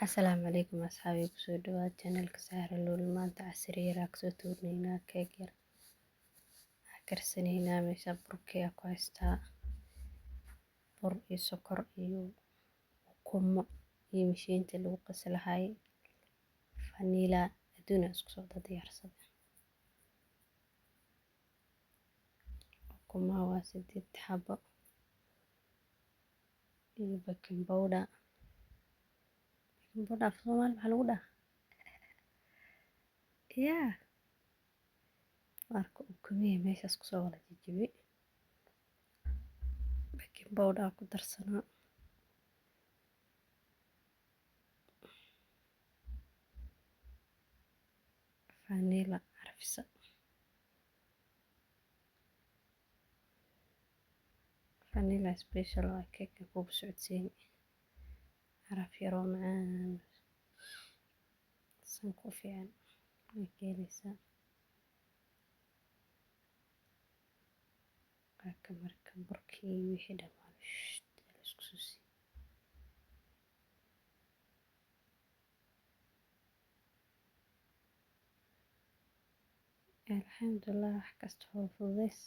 Asalaamu calaykum asxaabi, kusoo dhawaad channelka Sahra Luul. Maanta casri yar aa kasoo tuurnaynaa, keeg yar aa karsanaynaa. Meesha burkii aa ku haystaa, bur iyo sokor iyo ukumo iyo mishiinta lagu qasi lahay, vanilla adduun isku soo diyaarsada. Ukumaha waa 8 xabo iyo baking powder. Baking powder af Soomaali maxaa lagu dhahaa? Yaa marka ukumihii meeshaas kusoo wada jajabi, baking powder ku darsanaa, vanilla carfisa, vanilla special waa keeka kugu socodsiin, caraf yaroo macaan san ku fiican way keenaysaa. Marka burkii wixii dhammaan la isku soo siiyey, alxamdulillah, wax kasta oo fududeys.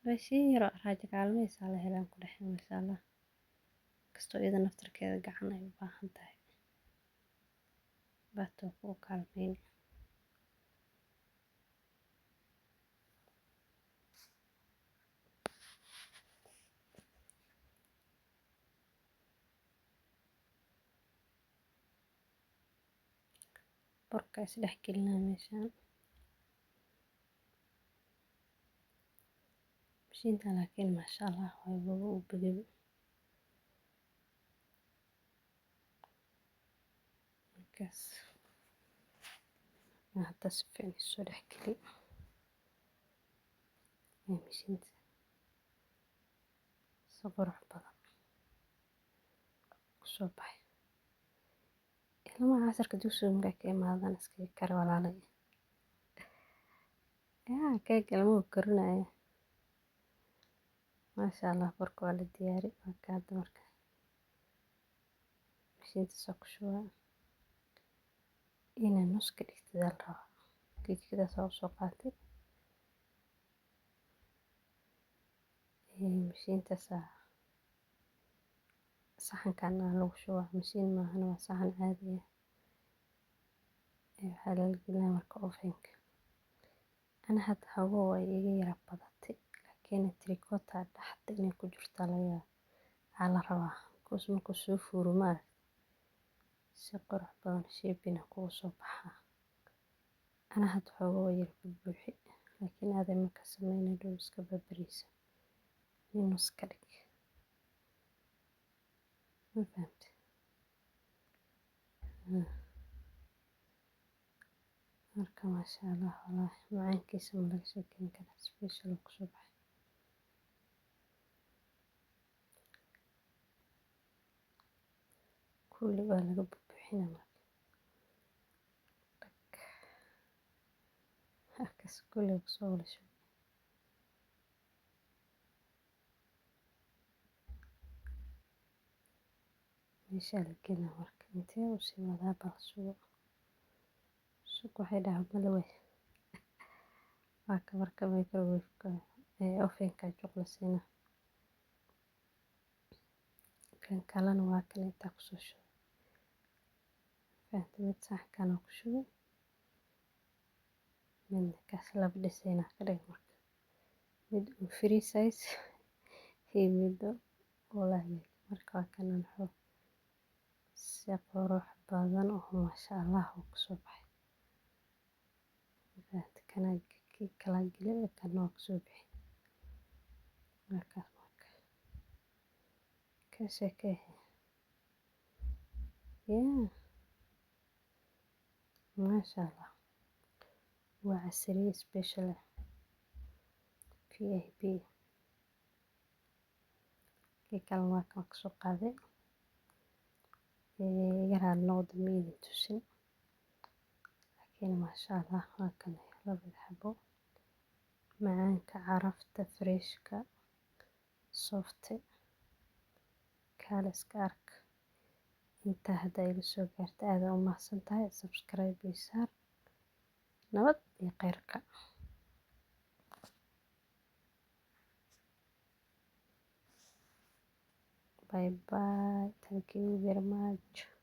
Raashin yar oo raajo kaalmaysa la helaan ku dhex, masha Allah, kastoo iyada naftarkeeda gacan ay u baahan tahay baatoo kuu kaalmeyn. Burka is dhex gelinaa meeshaan mishiinta, laakiin maasha Allah way baba u begebe markaas hadda si fiican isu dhex geli mishiinta, si qurux badan kusoo baxay. Ilmaha casarka dugsiga markay ka imaadaan iskaga kari, walaalay. Yaa keeg ilmuhu korinaya, maasha Allah. Burka waa la diyaari. Marka hadda marka mishiinta soo ku shubaa, inaa nus ka dhigtid la rabaa. Jikadaas waa usoo qaatay mishiintaas, saxankan lagu shubaa. Mishiin maahan, waa saxan caadi ah. Waxaa lala gelinaa marka ovenka. Ana hadda xoogaa waa iga yara badatay, laakiin three quarter dhexda inay ku jirtaa laga aa la rabaa, because markuu soo fuuro, maaragtay, si qurux badan shape-na kugu soo baxaa. Ana hadda xoogaa waa yara buuxi, laakiin aaday marka sameynay dhow iska babariisa nus ka dhig. Ma fahamtay? Marka maasha Allah, wallaahi macaankiisa ma laga sheekeyn karaa, special uu kusoo baxay. Kulli waa laga buuxinaa marka. Halkaas kulli kusoo wada shubay. Meeshaa la gelinaa marka, intee u sii wadaa? Bal sugo, sug, waxay dhahaan mala way. Waa ka marka microwave-ka ee ovenka juq la siinaa. Kan kalena waa kan intaa kusoo shubay. Fahamtay? Mid saxankan ku shubay, midna kaas. Laba dhisayna ka dhig marka, mid uu free size iyo mid oo la hagaajiyo. Marka waa kanan xoo si qurux badan oo maasha Allah uu kusoo baxay. Fahamtay? Kana kii kala gelin, kana waa kusoo bixi markaas. Marka ka sheekee yaa, maasha Allah, waa casriye special ah, VIP. Kii kalena waa kan kasoo qaaday. Iga raali noqda, ma idin tusin, laakiin maasha Allah, waa kan labada xabo, macaanka, carafta, freshka, soft, kaale iska ark. Intaa haddaa ila soo gaarta, aad u mahadsan tahay. Subscribe ii saar. Nabad iyo khayrka. Bye bye, thank you very much.